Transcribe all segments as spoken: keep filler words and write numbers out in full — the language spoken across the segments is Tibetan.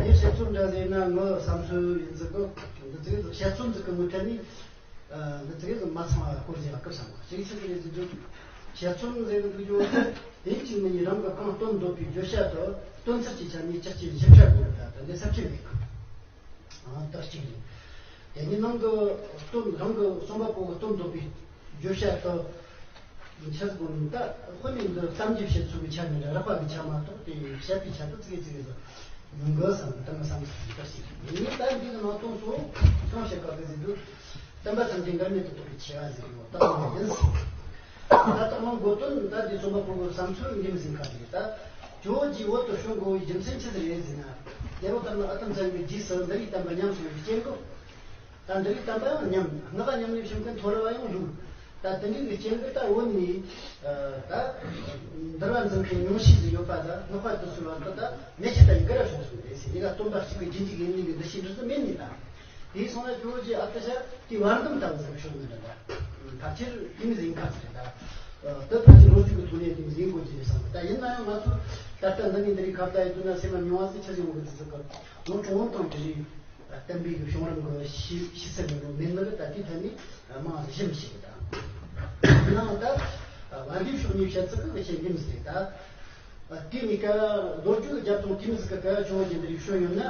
དེ་བཤད་ཚུལ་འདྲ་ཟེར་ན་ངའི་བསམ་ཚུལ་ཡིན་ཟིག་གི། འདི་ཚིག་བཤད་ཚུལ་ཟིག་གི་ངོས་ཐད་ནས། ཨ། འདི་ཚིག་ཟིག་མ་ཚང་བ་སྐོར་ཟིག་ལ་སྐུར་བསམ་གི། གཅིག་ཆི་ཟིག་རེད་ཟེར་དུས། བཤད་ཚུལ་ཟེར་གི་འདུག་རྒྱུ་དེ་གཅིག་མིན་ནི་རང་གི་གང་སྟོན་འདོད་པའི་བརྗོད་བྱ་དང་སྟོན་ཚུལ་གྱི་ཆ་ནས་ཅི་སྐྱེ་ཞིབ་ཕྲ་དགོས་ལ། ད་འདི་ས་བཅད་མེད་གི། ཨ། དག་གཅིག་རེད། དེ་ནི་ནང་གི་སྟོན། རང་གི་རྩོམ་པ་པོ་གི་སྟོན་འདོད་པའི་བརྗོད་བྱ་དང་། འཆར་སྒོ་ནི་ད་དཔེ་མི་འདི་གཏམ་གྱི་བཤད་ཚུལ་གྱི་ཆ་ནས་རགས་པ་གི་ཆ་མ་གཏོགས། དེ་བཤད་པའི་ཆ་དུ་ཙི་གེ་ཙི་གེ་ཟིག་ཡོང་གི་བསམ། ད་ང་བསམ་ཚུལ་ཞིག་ད་ཞིག་ཡིན། ད་འདི་གི་ནང་དོན་སོ་སོང་བཤད་པ་གི་ཟེར་དུས། བསྟན་པ་ཐམས་ཅད་འགལ་མེད་དུ་རྟོགས་པའི་ཆེ་བ་ཟེར་གི་ཡོད། ད་ང་ཡིན་ཟེར། ད་ལྟ་མང་གོ་དོན་ད་འདི་རྩོམ་པ་པོ་གི་བསམ་ཚུལ་འདི་མི་ཟིན་ཁ་ཟིག་རེད། ད་ཇོ་བོ་རྗེ་བོད་དུ་བྱོན་དགོས་པའི་རྒྱུ་མཚན་ཆི་ཟིག་རེད་ཟེར་ན། རྒྱལ་བ་ལྟར་ན་ཨ་དམ་བཙན་པོའི་རྗེས་སུ་འདི་རིགས་བསྟན་པ་ཉམས་སོང་བའི་རྐྱེན་གོ། ད་འདི་རིགས་བསྟན་པ་ཡང་ཉམས། སྔགས་ཉམས་ནས་བྱུང་མཁན་མཐོ་རིས་པ་ཡང་ལུགས། ད་དེ་འདྲའི་གི་རྐྱེན་གྱིས་ད་བོད་ནས། ཨ། ད་འདུལ་བ་འཛིན་མཁན་ཉུང་ཤས་ཟིག་ཡོད་པ། ད་སྔགས་པ་དེ་ཚོ་ལ་ད་ད་མེ་ཁྱེར་ལྟ་བུའི་འགལ་བ་བྱུང་སོང་རེད་ཟེར། དེ་ག་སྟོན་པ་གཅིག་གི་རྗེས་འཇུག་ཡིན་ནི་གི་འདུ་ཤེས་འདྲ་ཟིག་མེད་ནི་ད། དེ་སོང་ན་ཇོ་བོ་རྗེ་ཨ་ཏི་ཤ་དེའི་བར་འདུམ་ལྟ་བུ་ཟིག་བྱུང་ནི་འདྲ་ད། ཕལ་ཆེར་དེ་མི་ཟིན་ཁ་ཟིག་རེད་ད། ད་ཕལ་ཆེར་ལོ་རྒྱུས་ཀྱི་ཐོག་ནས་དེ་མི་ཟིན་དགོས་ཀྱི་རེད་བསམ། ད་ཡིན་ན་ཡང་ང་ཚོ་ད་ལྟ་འདི་ནས་འདི་རིགས་ཁ་བརྡ་ཡི་དུས་ན་སེམས་ལ་མྱོང་བ་ཟིག་ཆི་ཟིག་ཡོང་གི་འདུག་ཟེར་གི། ལོ་གྲངས་དང་དེ་རིང་བསྟན་པའི་གི་བྱུང་རིམ་གི་ཤེས་ཤེས་ཚད་མི་འདུག་མེད་ནི་གི། ད་དེའི་ཐད་ནས་མང་ཟིག་ཞིབ་མི་ཤེས་གི་ད། ཡིན་ནའང་ད་བན་དེའི་ཕྱོགས་ནས་བཤད་ཚུལ་གི་བཤད་རྒྱུ་མི་ཟེར་ད། དེ་ནས་ཀ་ལོ་རྒྱུས་ཀྱི་རྒྱབ་ལྗོངས་དེ་མི་ཟིག་གི་ཀ་ཇོ་བོ་རྗེ་འདི་རིགས་བྱོན་ཡོད་ན།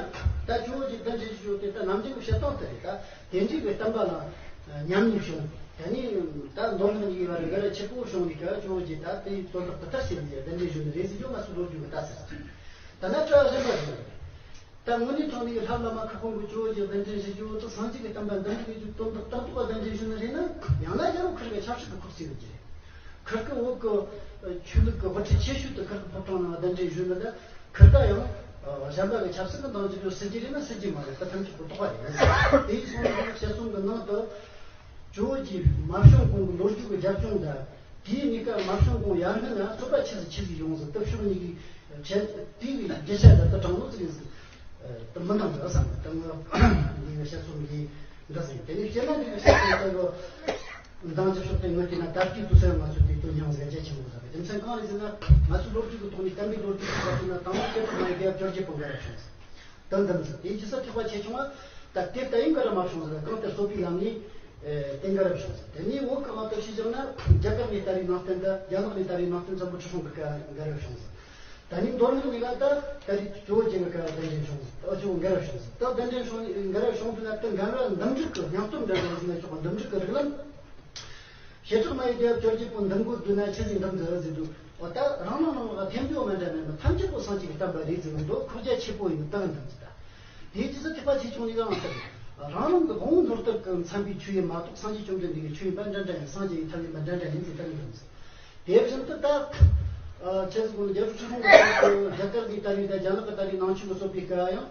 ད་ཇོ་བོ་རྗེ་གདན་འདྲེན་ཞུ་དེ་ད་ནམ་རྒྱུན་གི་བཤད་སྟངས་དེ་རེད་ད། དེ་འདྲའི་གི་བསྟན་པ་ལ་ཉམས་ནས་བྱུང་། དེ་ནས་ད་མདོ་སྔགས་གཉིས་བར་འགལ་བ་ཆེ་པོ་བྱུང་ནས་ཀ་ཇོ་བོ་རྗེ་ད་དེའི་དོན་དག་དེ་ལྟར་བྱས་ནས་གདན་འདྲེན་ཞུས་ནི་རེད་ཟེར་རྒྱུ་ང་ཚོ་ལོ་རྒྱུས་ཀྱི་ལྟ་ཚུལ་རེད། ད་ནི་དྲི་བ་གཞན་པ་ཞིག་ཡོད་རེད། ད་དངོས་གནས་དྲང་གནས་ཀྱི་ལྷ་བླ་མ་ཁ་སྐོང་གི་ཇོ་བོ་རྗེ་གདན་འདྲེན་ཞུ་རྒྱུ་དེ་སངས་རྒྱས་ཀྱི་བསྟན་པ་འདུམ་འགྲིག་ཡེད་རྒྱུའི་དོན་དག་ཏག་ཏག་གདན་འདྲེན་ཞུས་ནི་རེད་ན། ཡང་ན་རྒྱལ་པོ་ཁིར་གི་ཆབ་སྲིད་ཀྱི་ཁོག་རྩིས་ཡོད་ཀྱི་རེད། ཁིར་གི་བོད་ཀྱི་ཆོས་ལུགས་ཀྱི་དབུ་ཁྲིད་ཆེ་ཤོས་དེ་ཁིར་གི་ཕོ་བྲང་ནང་གདན་འདྲེན་ཞུས་ནི་ད། ཁིར་ད་ཡང་གཞན་པ་གི་ཆབ་སྲིད་ཀྱི་འདང་རྒྱག་རྒྱུ་སྲིད་ཀྱི་རེད་ན་སྲིད་ཀྱི་མ་རེད། ད་ཐམས་ཅད་པོ་རྟོགས་པ་རེད། དེ་ཡིན་སོང་ན་དཔྱད་རྩོམ་གྱི་ནང་དུ། ཇོ་བོ་རྗེ་མ་བྱོན་གོང་གི་ལོ་རྒྱུས་ཀྱི་རྒྱབ་ལྗོངས་དང་། དེའི་གཉིས་ཀ་མ་བྱོན་གོང་ཡར་སྔོན་ན་རྩོད་པ་ཆི་ཟིག་ཆི་ཟིག་ཡོང་ཟིག། ད་ཕྱོགས་གཉིས་ཀྱི་བྱས་དེའི་རྒྱུ་ཆ་ད་ད་དྲང་ལོ་ཙི་གེ་ཟིག་ད་མི་འདང་ཟིག་བསམ། ད་ང་འདི་གི་བཤད་རྩོམ་འདི་འདྲ་ཟིག། དེ་ནས་སྤྱིར་ན་འདི་གི་བཤད་རྩོམ་ལྟ་བུ་འདང་རྒྱབ་ཕྱོགས་དེ་ངོས་བལྟས་ན། ད་ལྟའི་དུས་སུ་ང་ཚོ་དེ་དོན་སྙིང་ཟིག་རྒྱ་ཆེན་པོ་ཟིག་རེད། རྒྱུ་མཚན་གང་རེད་ཟེར་ན། ང་ཚོ་ལོ་རྒྱུས་ཀྱི་ཐོག་ནས་བསྟན་པའི་ལོ་རྒྱུས་ཀྱི་ཐོག་ནས་ད་ལྟ་བརྒྱད་ཁྲི་ལྔ་བརྒྱ་བཅོ་བརྒྱད་པོ་འགལ་བ་བྱུང་ཟིག། དོན་དམ་ཟིག། དེ་ཇི་སྲིད་ཐེག་པ་ཆེ་ཆུང་བ་ད་དེ་ལྟ་ཡིན་འགལ་བ་མ་བྱུང་ཟིག། གང་ལྟར་རྩོད་པའི་ལམ་ནས་ཨེ་དེ་འགལ་བ་བྱུང་ཟིག། དེ་ནས་བོད་ཀྱི་དབང་དུ་བྱས་བཞག་ན། རྒྱ་གར་ནས་ད་རེས་ནང་བསྟན་དང་རྒྱ་ནག་ནས་ད་རེས་ནང་བསྟན་བཙན་པོ་ཁྲི་སྲོང་གི་སྐབས་འགལ་བ་བྱུང་ཟིག། ད་ནི་མདོ་སྔགས་གཉིས་ཀ་ད་ད་རེས་ཇོ་བོ་རྗེ་གི་སྐབས་གདན་འདྲེན་བྱུང་ཟིག། ཨ་ཇོ་བོ་འགལ་བ་བྱུང་ཟིག། ད་གདན་འདྲེན་བྱུང་འགལ་བ་བྱུང་དུས་ན། དེ་འགལ་བ་འདུམ་འགྲིག་གི་སྙིང་སྟོབས་འདྲ་འདྲ་ཟིག་ན་ཆོག་གི། འདུམ་འགྲིག་གི་རིགས་ལམ། བྱེ་བྲག་སྨྲ་བའི་རྒྱལ་བ་བཅོ་བརྒྱད་པོ་འདུམ་དགོས་དུས་ན་ཆི་ཟིག་འདུམ་ཟིག་ཟེར་དུས། འོ་ད་རང་རང་རང་ལ་ཐེམ་ཐོ་མ་འདྲ་མེད་ན། ཐམས་ཅད་པོ་སངས་རྒྱས་ཀྱི་བསྟན་པ་རེད་ཟེར་ནས་མདོ་ཁོག་རྒྱ་ཆེ་པོ་ཡིན་ནི་དེ་འདུམ་ཟིག། ད་དེའི་རྗེས་སུ་ཐེག་པ་ཆེ་ཆུང་ཡིན་ནའང་ཟེར། རང་རང་གི་དབང་བོ་ནོར་སྟོབས་ཀྱིས་འཚམ་པའི་ཆོས་ཡིན་མ་གཏོགས། སངས་རྒྱས་བཅོམ་ལྡན་འདས་ཀྱི་ཆོས་ཡིན་པ་འདྲ་འདྲ་ཡིན། སངས་རྒྱས་ཀྱི་ཐབས་ཡིན་པ་འདྲ་འདྲ་ཡིན་ཟེར། ད་ནི་འདུམ་ཟིག། དེ་བཞིན་དུ་ད་ཨ་ཆི་ཟིག་གོ་ནི། རྒྱལ་པོ་ཁྲི་སྲོང་ལྡེ་གྲོགས་ཀྱིས་རྒྱ་གར་གྱི་ད་རེས་ད་རྒྱ་ནག་གི་ད་རེས་ནང་ཆོས་ཀྱི་རྩོད་པའི་སྐབས་ཡང་།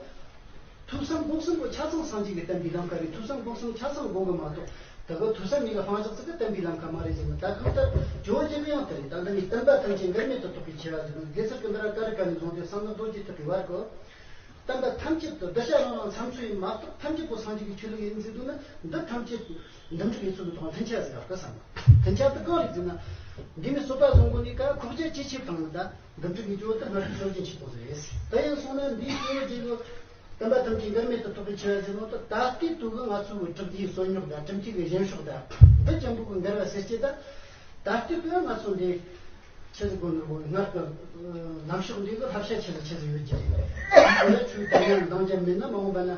ཐོས་བསམ་སྒོམ་གསུམ་པོ་ཆ་ཚང་སངས་རྒྱས་ཀྱིས་བསྟན་པའི་ལམ་ཁ་རེད། ཐོས་བསམ་སྒོམ་གསུམ་ཆ་ཚང་དགོས་གི་མ་གཏོགས། དེ་གི་ཐོས་བསམ་གཉིས་ཀ་སྤང་བྱ་ཟིག་གིས་བསྟན་པའི་ལམ་ཁ་མ་རེད་ཟེར་ནི། ད་གང་ལྟར་ཇོ་བོ་རྗེ་གི་ཡང་དེ་རེད། ད་འདི་ནི་བསྟན་པ་ཐམས་ཅད་འགལ་མེད་དུ་རྟོགས་པའི་ཆེ་བ་ཟེར་ནི། དགེ་ཚུལ་གྱི་འདུལ་བ་ཀ་རུ་ཀ་ནས་བཟུང་སྟེ་གསང་སྔགས་རྡོ་རྗེ་ཐེག་པའི་བར་གྱི་བསྟན་པ་ཐམས་ཅད་དུ་གདུལ་བྱ་རང་རང་འཚམས་ཚོད་ཡིན་མ་གཏོགས། ཐམས་ཅད་པོ་སངས་རྒྱས་ཀྱི་ཆོས་ལུགས་ཡིན་ཟེར་དུས་ན། འདི་ཐམས་ཅད་འདུམ་འགྲིག་ཡེད་ཚུལ་གྱི་ཐོག་མཐུན་ཆ་ཟིག་ཡོད་གི་བསམ། མཐུན་ཆ་དེ་གང་རེད་ཟེར་ན། འདི་མི་རྩོད་པ་བཟུང་གོ་ནི་ཀ་ཁོག་རྒྱ་ཇེ་ཆེ་བཏང་ནི་ད། འདུམ་འགྲིག་གི་ཇོ་བོ་དེ་སྔར་གྱི་སྲོལ་རྒྱུན་ཆེ་ཐོག་ཟིག་རེད། དེ་ཡིན་སོང་ན་འདིའི་ཇོ་བོ་རྗེ་གི་བསྟན་པ་ཐམས་ཅད་འགལ་མེད་དུ་རྟོགས་པའི་ཆེ་བ་ཟེར་ནོ་དེ། ད་ལྟའི་དུས་ཀྱི་ང་ཚོའི་གྲུབ་མཐའི་རྩོད་རྙོག་དང་། གྲུབ་མཐའི་གི་བཞེངས་ཕྱོགས་དང་། འདི་ཅན་པོ་གི་འགལ་བ་སེལ་ཆེད་ད། ད་ལྟའི་དུས་ང་ཚོ་འདི་ཆི་ཟིག་གོ་ནོ། སྔར་གྱི་ལམ་ཕྱོགས་འདི་གི་བསླབ་བྱ་ཆི་ཟིག་ཆི་ཟིག་ཡོད་ཀྱི་རེད། འོ་ཡ་ཆོས་དེ་ཡང་འདང་རྒྱབ་མེད་ན། མ་འོངས་པ་ན་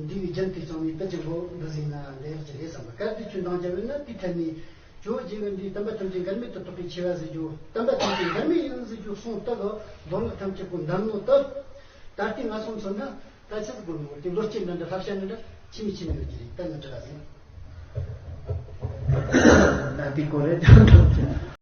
འདི་གི་རྒྱུན་དེ་བཅངས་ནས་དེ་ཅན་པོ་འདི་ཟིག་ན་འདི་ཡག་ཅིག་རེད་བསམ་པ། གལ་ཏེ་ཁྱོད་འདང་རྒྱབ་ཡོད་ན། དེའི་ཐད་ནས་ཇོ་བོ་རྗེ་གི་འདི་བསྟན་པ་ཐམས་ཅད་འགལ་མེད་དུ་རྟོགས་པའི་ཆེ་བ་ཟེར་རྒྱུ། བསྟན་པ་ཐམས་ཅད་འགལ་མེད་ཡིན་ཟེར་རྒྱུ་གསུངས་སྟབས། མདོ་སྔགས་ཐམས་ཅད་པོ་འདམ་ནོ་སྟབས། ད་ལྟའི་ང་ཚོ་མཚོན་ན་ད་ཆི་ཟིག་དགོས་ནོ། དེ་བློ་སྐྱེད་འདྲ་འདྲ་བསླབ་བྱ་འདྲ་འདྲ་ཆི་མི་ཆི་མི་ཡོད་ཀྱི་རེད། ད་ང་འདྲ་ཟིན། ད་དེ་གོ་རེ་འདྲ་འདྲ།